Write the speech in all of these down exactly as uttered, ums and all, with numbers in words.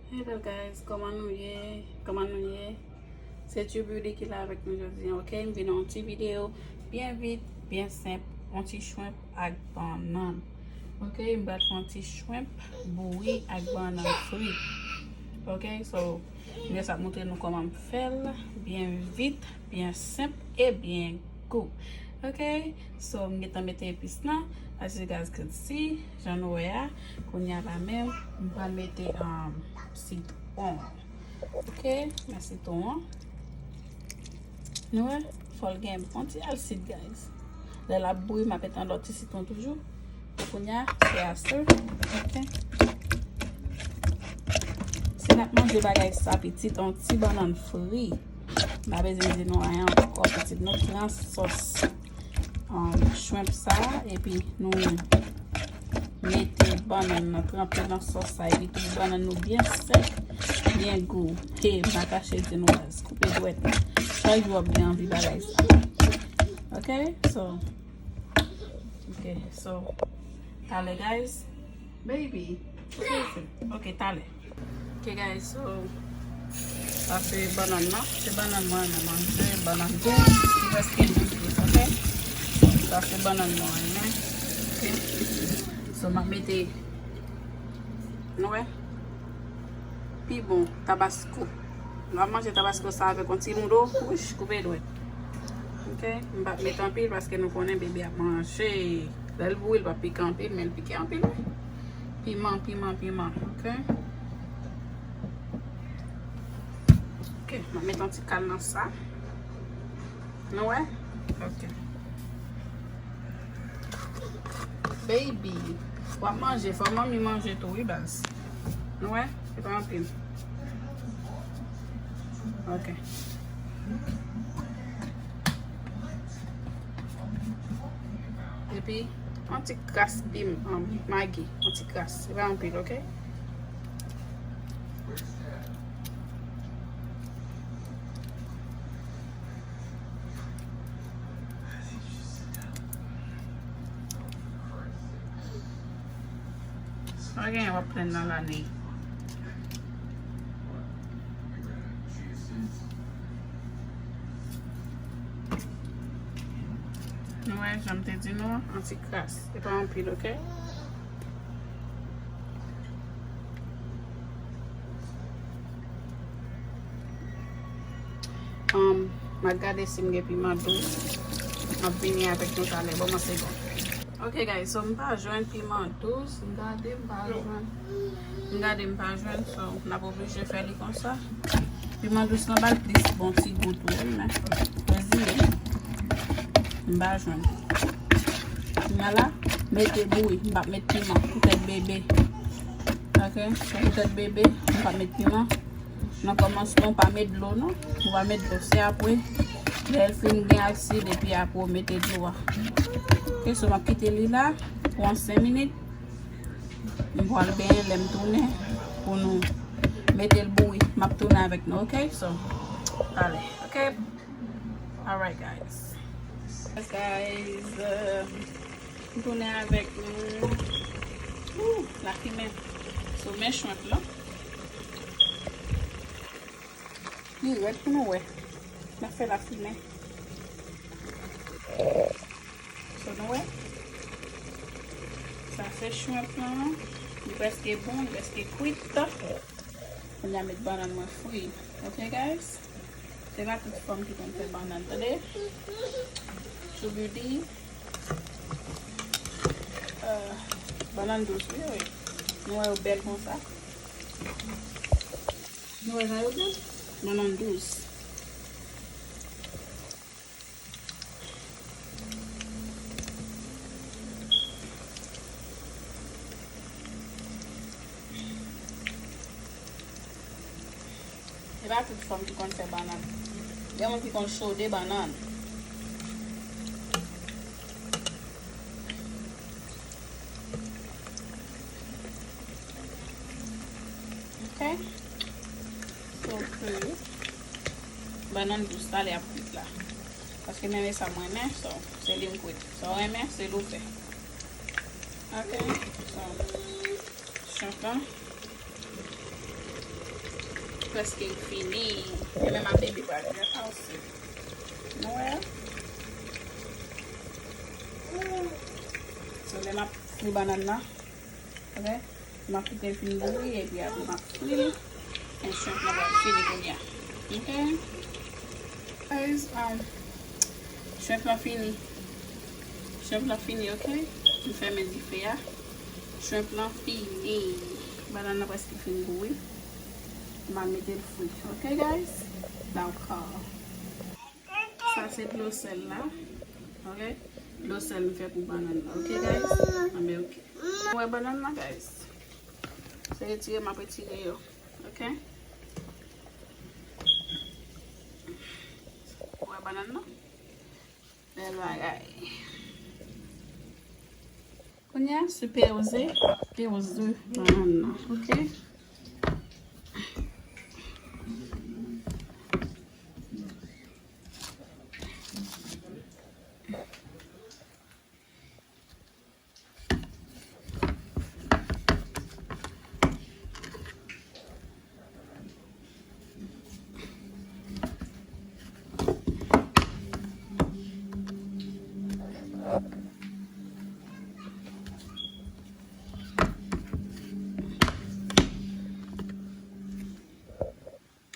Hello guys, kòman nou ye? Kòman nou ye? Se True Beauty ki la avèk nou jodi a, ok? M vin yon ti videyo byen vit, byen senp, yon ti shrimp ak bannann. Ok, m pral fè yon ti shrimp bouyi ak bannann fri. Ok, so, m jis ap montre nou kòman m fè l, byen vit, byen senp e byen gou. Ok, so, m gentan mete epis lan, as you guys can see, jan nou wè a, kounye a la menm, m pral mete, um, sitwon. Ok, men sitwon an. Nou wè, fò l gen bon ti alsid, guys. Lè l ap bouyi, m ap mete yon lòt ti sitwon toujou. Kounye a, se ase. Ok. Si n ap manje bagay sa, pitit, yon ti bannann fri. M pa bezwen di nou anyen ankò, pitit. Nou pran sòs, um, shrimp sa, epi nou mete bannann nan, tranpe nan sòs sa, epi tout bannann nou byen sèk, byen gou. He, m pa kache di nou, guys, koupe dwèt. Chak jou w ap gen anvi bagay sa. Ok, so, ok, so, talè, guys. Baby, what is it? Ok, talè. Ok, guys, so, sa se bannann nan. Se bannann mwen renmen manje, bannann dous, ki prèske dous, dous, ok? Sa se bannann mwen renmen, ok? So, m ap mete, nou wè, pi bon, tabasko. Lè w ap manje tabasko sa avèk yon ti moudo, wouch, koupe dwèt. Ok? M p ap mete anpil paske nou konnen bebe ap manje. Lè l bouyi, l p ap pike anpil, men l pike anpil, wi. Piman, piman, piman. Ok? Ok, m ap mete yon ti kal nan sa. Nou wè? Ok. Baby, w ap manje, fò manmi manje tou, wi, baz. Nou wè? Se pa anpil. Ok. Epi, yon ti kras pim, um, Maggi, yon ti kras. Se pa anpil, ok? Sa genyen w ap plenn nan lane. Nou wè, jan m te di nou an, yon ti kras. Se pa anpil, ok? Um, m ap gade si m gen piman dous. M ap vini avèk nou talè. Ban m yon segonn. Ok, guys, so m pa jwenn piman dous. M gade, m pa jwenn. M gade, m pa jwenn, so n ap oblije fè li konsa. Piman dous lan ba l plis bon ti gou tou, wi, men. Mezi, m pa jwenn. Kounye a la, mete bouyi, m p ap met piman, poutèt bebe. Ok, so poutèt bebe, m p ap met piman. Nan kòmansman, w pa met dlo, non. Ou pa met dlo, se apre, lè l fin gen asid, epi apre w mete dlo a. Ok, so m ap kite li la pou yon senk minit. M pral benyen, lè m tounen, pou nou mete l bouyi. M ap tounen avèk nou, ok? So, ale, ok? Alright, guys. Yes, guys. Euh, m tounen avèk nou. Ooh, lafimen. So, men shrimp lan. Li rèd pou nou wè. N ap fè lafimen. So, nou wè? Sa se shrimp lan. Li prèske bon, li prèske kwit. Kounye a met bannann mwen fri. Ok, guys? Se pa tout fanm ki konn fè bannann, tande? True Beauty. Euh, bannann dous, wi, wi. Nou wè yo bèl konsa. Nou wè jan yo bèl? Bannann dous. Se pa tout fanm ki konn fè bannann. Gen moun ki konn chode bannann. Ok. So, ke bannann dous la, li ap kwit la. Paske menm e sa mwen renmen, so, se li m kwit. Sa w renmen, se li w fè. Ok. So, shrimp lan. Prèske fini. E menm a bebe pral fè sa osi. Nou wè? So, lè m ap fri bannann nan, ok? M ap kite l fin bouyi, epi apre m ap fri l. E shrimp la pral fini kounye a. Ok? Guys, um, shrimp la fini. Shrimp la fini, ok? M fèmen dife a. Shrimp la fini. Bannann nan prèske fin bouyi. M a mete l fri. Ok, guys? Dakò. Sa se dlo sèl la. Ok? Dlo sèl m fè pou bannann nan. Ok, guys? Anben, ok. Ou wè bannann nan, guys? Se retire m ap retire yo. Ok? Ou wè bannann nan? Bèl bagay. Kounye a, se peze, peze bannann nan, ok?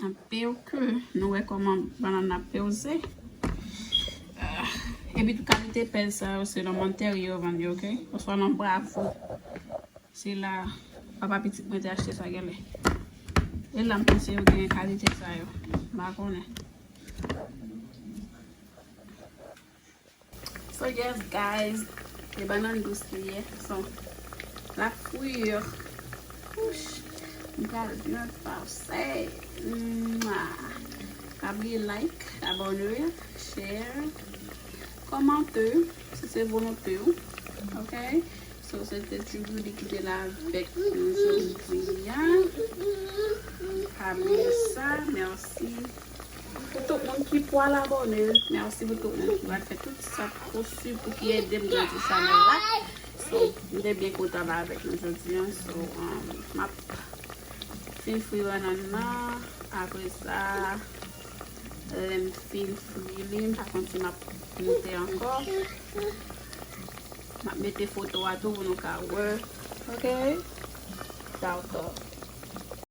Anpil ke nou wè kòman bannann ap peze. Ah, epi tou kalite pèz sa yo, se nan Monterrey yo vann yo, ok? Oswa nan Bravo. Se la papa pitit mwen te achte sa genlè. E la m panse yo gen kalite sa yo. M pa konnen. So yes, guys, se bannann dous li ye. So, l ap fri. Wouch, m pral byen pase. Mwa. Pa bliye like, abòne, share, kòmante, si se volonte w. Ok? So, se te Julie ki te la avèk nou jodi a. Pa bliye sa, mèsi. Pou tout moun ki pral abòne, mèsi pou tout moun ki pral fè tout sa posib pou ki ede m grandi chanèl la. So, m te byen kontan la avèk nou jodi a. So, um, m ap fin fri bannann nan. Apre sa, lè m fin fri li, m pa konn si m ap moute ankò. M ap mete foto a tou pou nou ka wè. Ok? Dakò.